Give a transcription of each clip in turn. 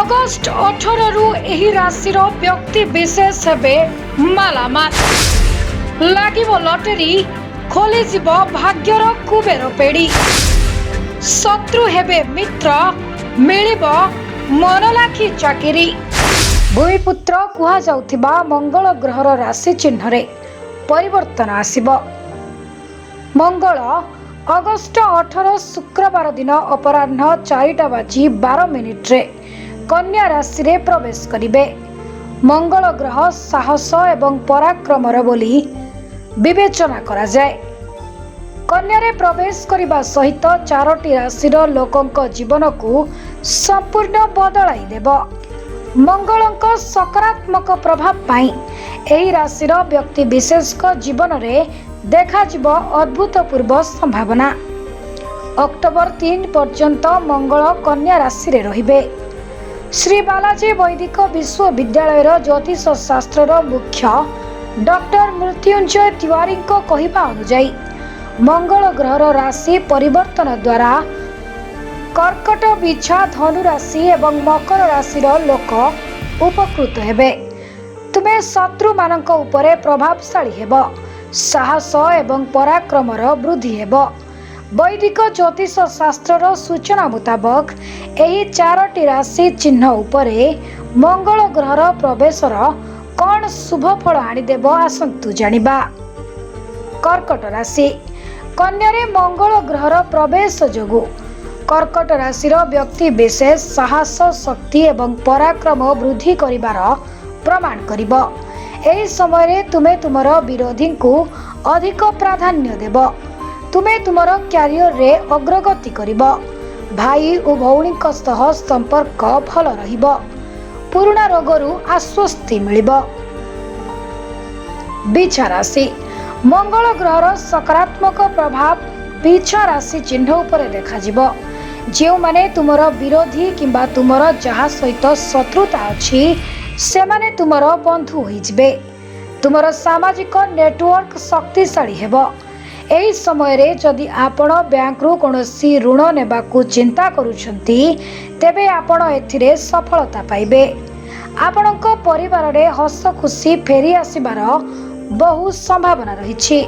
August 18ରୁ ଏହି ରାଶିର ବ୍ୟକ୍ତି ବିଶେଷ ହେବେ ମାଲାମାଲ। ଲାଗିବ ଲଟେରୀ, ଖୋଲିଯିବ ଭାଗ୍ୟର କୁବେର ପେଡ଼ି। ଶତ୍ରୁ ହେବେ ମିତ୍ର, ମିଳିବ ମନଲାଖି ଚାକିରି। ଭୂମିପୁତ୍ର କୁହାଯାଉଥିବା ମଙ୍ଗଳ ଗ୍ରହର ରାଶି ଚିହ୍ନରେ ପରିବର୍ତ୍ତନ ଆସିବ। ମଙ୍ଗଳ ଅଗଷ୍ଟ 18 ଶୁକ୍ରବାର ଦିନ ଅପରାହ୍ନ 4ଟା ବାଜି 12 ମିନିଟ୍ରେ କନ୍ୟା ରାଶିରେ ପ୍ରବେଶ କରିବେ। ମଙ୍ଗଳ ଗ୍ରହ ସାହସ ଏବଂ ପରାକ୍ରମର ବୋଲି ବିବେଚନା କରାଯାଏ। କନ୍ୟାରେ ପ୍ରବେଶ କରିବା ସହିତ ଚାରୋଟି ରାଶିର ଲୋକଙ୍କ ଜୀବନକୁ ସମ୍ପୂର୍ଣ୍ଣ ବଦଳାଇ ଦେବ। ମଙ୍ଗଳଙ୍କ ସକାରାତ୍ମକ ପ୍ରଭାବ ପାଇଁ ଏହି ରାଶିର ବ୍ୟକ୍ତି ବିଶେଷଙ୍କ ଜୀବନରେ ଦେଖାଯିବ ଅଦ୍ଭୁତପୂର୍ବ ସମ୍ଭାବନା। ଅକ୍ଟୋବର 3 ପର୍ଯ୍ୟନ୍ତ ମଙ୍ଗଳ କନ୍ୟା ରାଶିରେ ରହିବେ। ଶ୍ରୀ ବାଲାଜୀ ବୈଦିକ ବିଶ୍ୱବିଦ୍ୟାଳୟର ଜ୍ୟୋତିଷ ଶାସ୍ତ୍ରର ମୁଖ୍ୟ ଡକ୍ଟର ମୃତ୍ୟୁଞ୍ଜୟ ତିୱାରୀଙ୍କ କହିବା ଅନୁଯାୟୀ, ମଙ୍ଗଳ ଗ୍ରହର ରାଶି ପରିବର୍ତ୍ତନ ଦ୍ୱାରା କର୍କଟ, ବିଛା, ଧନୁ ରାଶି ଏବଂ ମକର ରାଶିର ଲୋକ ଉପକୃତ ହେବେ। ତୁମେ ଶତ୍ରୁମାନଙ୍କ ଉପରେ ପ୍ରଭାବଶାଳୀ ହେବ। ସାହସ ଏବଂ ପରାକ୍ରମର ବୃଦ୍ଧି ହେବ। ବୈଦିକ ଜ୍ୟୋତିଷ ଶାସ୍ତ୍ରର ସୂଚନା ମୁତାବକ, ଏହି ଚାରୋଟି ରାଶି ଚିହ୍ନ ଉପରେ ମଙ୍ଗଳ ଗ୍ରହର ପ୍ରବେଶର କ'ଣ ଶୁଭ ଫଳ ଆଣିଦେବ, ଆସନ୍ତୁ ଜାଣିବା। କର୍କଟ ରାଶି। କନ୍ୟାରେ ମଙ୍ଗଳ ଗ୍ରହର ପ୍ରବେଶ ଯୋଗୁଁ କର୍କଟ ରାଶିର ବ୍ୟକ୍ତି ବିଶେଷ ସାହସ, ଶକ୍ତି ଏବଂ ପରାକ୍ରମ ବୃଦ୍ଧି କରିବାର ପ୍ରମାଣ କରିବ। ଏହି ସମୟରେ ତୁମେ ତୁମର ବିରୋଧୀଙ୍କୁ ଅଧିକ ପ୍ରାଧାନ୍ୟ ଦେବ। ତୁମେ ତୁମର କ୍ୟାରିୟରରେ ଅଗ୍ରଗତି କରିବ। ଭାଇ ଓ ଭଉଣୀଙ୍କ ସହ ସମ୍ପର୍କ ଭଲ ରହିବ। ପୁରୁଣା ରୋଗରୁ ଆଶ୍ୱସ୍ତି ମିଳିବ। ବିଛା ରାଶି। ମଙ୍ଗଳ ଗ୍ରହର ସକାରାତ୍ମକ ପ୍ରଭାବ ବିଛା ରାଶି ଚିହ୍ନ ଉପରେ ଦେଖାଯିବ। ଯେଉଁମାନେ ତୁମର ବିରୋଧୀ କିମ୍ବା ତୁମର ଯାହା ସହିତ ଶତ୍ରୁତା ଅଛି, ସେମାନେ ତୁମର ବନ୍ଧୁ ହୋଇଯିବେ। ତୁମର ସାମାଜିକ ନେଟୱାର୍କ ଶକ୍ତିଶାଳୀ ହେବ। ଏହି ସମୟରେ ଯଦି ଆପଣ ବ୍ୟାଙ୍କରୁ କୌଣସି ଋଣ ନେବାକୁ ଚିନ୍ତା କରୁଛନ୍ତି, ତେବେ ଆପଣ ଏଥିରେ ସଫଳତା ପାଇବେ। ଆପଣଙ୍କ ପରିବାରରେ ହସ ଖୁସି ଫେରି ଆସିବାର ବହୁ ସମ୍ଭାବନା ରହିଛି,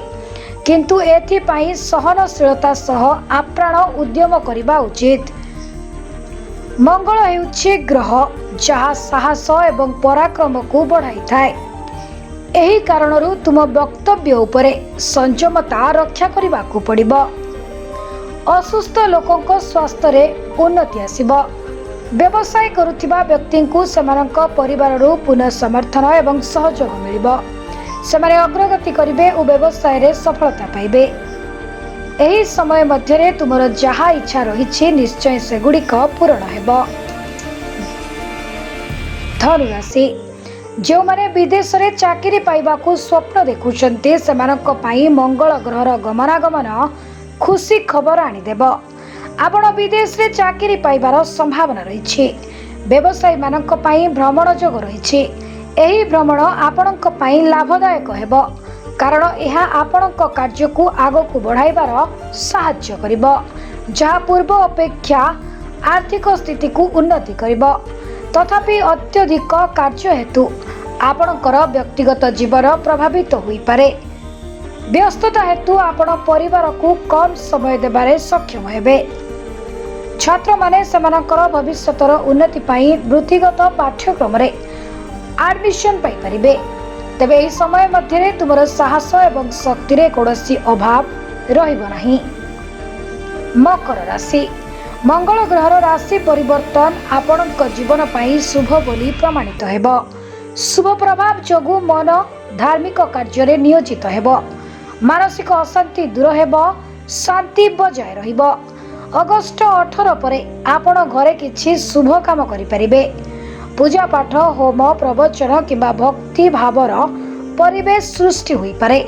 କିନ୍ତୁ ଏଥିପାଇଁ ସହନଶୀଳତା ସହ ଆପ୍ରାଣ ଉଦ୍ୟମ କରିବା ଉଚିତ। ମଙ୍ଗଳ ହେଉଛି ଗ୍ରହ ଯାହା ସାହସ ଏବଂ ପରାକ୍ରମକୁ ବଢ଼ାଇଥାଏ। ଏହି କାରଣରୁ ତୁମ ବକ୍ତବ୍ୟ ଉପରେ ସଂଯମତା ରକ୍ଷା କରିବାକୁ ପଡ଼ିବ। ଅସୁସ୍ଥ ଲୋକଙ୍କ ସ୍ୱାସ୍ଥ୍ୟରେ ଉନ୍ନତି ଆସିବ। ବ୍ୟବସାୟ କରୁଥିବା ବ୍ୟକ୍ତିଙ୍କୁ ସେମାନଙ୍କ ପରିବାରରୁ ପୁନଃ ସମର୍ଥନ ଏବଂ ସହଯୋଗ ମିଳିବ। ସେମାନେ ଅଗ୍ରଗତି କରିବେ ଓ ବ୍ୟବସାୟରେ ସଫଳତା ପାଇବେ। ଏହି ସମୟ ମଧ୍ୟରେ ତୁମର ଯାହା ଇଚ୍ଛା ରହିଛି, ନିଶ୍ଚୟ ସେଗୁଡ଼ିକ ପୂରଣ ହେବ। ଧନୁରାଶି। ଯେଉଁମାନେ ବିଦେଶରେ ଚାକିରି ପାଇବାକୁ ସ୍ୱପ୍ନ ଦେଖୁଛନ୍ତି, ସେମାନଙ୍କ ପାଇଁ ମଙ୍ଗଳ ଗ୍ରହର ଗମନାଗମନ ଖୁସି ଖବର ଆଣିଦେବ। ଆପଣ ବିଦେଶରେ ଚାକିରି ପାଇବାର ସମ୍ଭାବନା ରହିଛି। ବ୍ୟବସାୟୀମାନଙ୍କ ପାଇଁ ଭ୍ରମଣ ଯୋଗ ରହିଛି। ଏହି ଭ୍ରମଣ ଆପଣଙ୍କ ପାଇଁ ଲାଭଦାୟକ ହେବ, କାରଣ ଏହା ଆପଣଙ୍କ କାର୍ଯ୍ୟକୁ ଆଗକୁ ବଢ଼ାଇବାର ସାହାଯ୍ୟ କରିବ, ଯାହା ପୂର୍ବ ଅପେକ୍ଷା ଆର୍ଥିକ ସ୍ଥିତିକୁ ଉନ୍ନତି କରିବ। ତଥାପି ଅତ୍ୟଧିକ କାର୍ଯ୍ୟ ହେତୁ ଆପଣଙ୍କର ବ୍ୟକ୍ତିଗତ ଜୀବନ ପ୍ରଭାବିତ ହୋଇପାରେ। ବ୍ୟସ୍ତତା ହେତୁ ଆପଣ ପରିବାରକୁ କମ୍ ସମୟ ଦେବାରେ ସକ୍ଷମ ହେବେ। ଛାତ୍ରମାନେ ସେମାନଙ୍କର ଭବିଷ୍ୟତର ଉନ୍ନତି ପାଇଁ ବୃତ୍ତିଗତ ପାଠ୍ୟକ୍ରମରେ ଆଡମିସନ ପାଇପାରିବେ। ତେବେ ଏହି ସମୟ ମଧ୍ୟରେ ତୁମର ସାହସ ଏବଂ ଶକ୍ତିରେ କୌଣସି ଅଭାବ ରହିବ ନାହିଁ। ମକର ରାଶି। ମଙ୍ଗଳ ଗ୍ରହର ରାଶି ପରିବର୍ତ୍ତନ ଆପଣଙ୍କ ଜୀବନ ପାଇଁ ଶୁଭ ବୋଲି ପ୍ରମାଣିତ ହେବ। ଶୁଭ ପ୍ରଭାବ ଯୋଗୁଁ ମନ ଧାର୍ମିକ କାର୍ଯ୍ୟରେ ନିୟୋଜିତ ହେବ। ମାନସିକ ଅଶାନ୍ତି ଦୂର ହେବ। ଶାନ୍ତି ବଜାୟ ରହିବ। ଅଗଷ୍ଟ 18 ପରେ ଆପଣ ଘରେ କିଛି ଶୁଭ କାମ କରିପାରିବେ। ପୂଜା ପାଠ, ହୋମ, ପ୍ରବଚନ କିମ୍ବା ଭକ୍ତି ଭାବର ପରିବେଶ ସୃଷ୍ଟି ହୋଇପାରେ।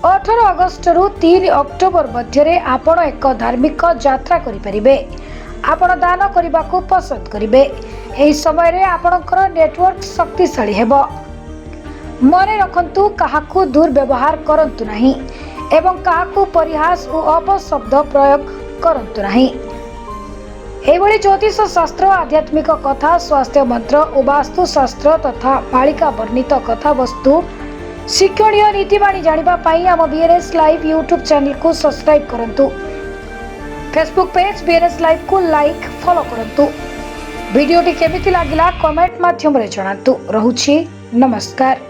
18 ଅଗଷ୍ଟରୁ 3 ଅକ୍ଟୋବର ମଧ୍ୟରେ ଆପଣ ଏକ ଧାର୍ମିକ ଯାତ୍ରା କରିପାରିବେ। ଆପଣ ଦାନ କରିବାକୁ ପସନ୍ଦ କରିବେ। ଏହି ସମୟରେ ଆପଣଙ୍କର ନେଟୱାର୍କ ଶକ୍ତିଶାଳୀ ହେବ। ମନେ ରଖନ୍ତୁ, କାହାକୁ ଦୁର୍ବ୍ୟବହାର କରନ୍ତୁ ନାହିଁ ଏବଂ କାହାକୁ ପରିହାସ ଓ ଅପଶବ୍ଦ ପ୍ରୟୋଗ କରନ୍ତୁ ନାହିଁ। ଏହିଭଳି ଜ୍ୟୋତିଷ ଶାସ୍ତ୍ର, ଆଧ୍ୟାତ୍ମିକ କଥା, ସ୍ୱାସ୍ଥ୍ୟ ମନ୍ତ୍ର ଓ ବାସ୍ତୁଶାସ୍ତ୍ର ତଥା ମାଳିକା ବର୍ଣ୍ଣିତ କଥାବସ୍ତୁ, ଶିକ୍ଷଣୀୟ ନୀତିବାଣୀ ଜାଣିବା ପାଇଁ ଆମ ବିଏନ୍ଏସ୍ ଲାଇଭ୍ ୟୁଟ୍ୟୁବ୍ ଚ୍ୟାନେଲକୁ ସବସ୍କ୍ରାଇବ୍ କରନ୍ତୁ। ଫେସବୁକ୍ ପେଜ୍ ବିଏନ୍ଏସ୍ ଲାଇଭ୍କୁ ଲାଇକ୍, ଫଲୋ କରନ୍ତୁ। ଭିଡ଼ିଓଟି କେମିତି ଲାଗିଲା, କମେଣ୍ଟ ମାଧ୍ୟମରେ ଜଣାନ୍ତୁ। ରହୁଛି, ନମସ୍କାର।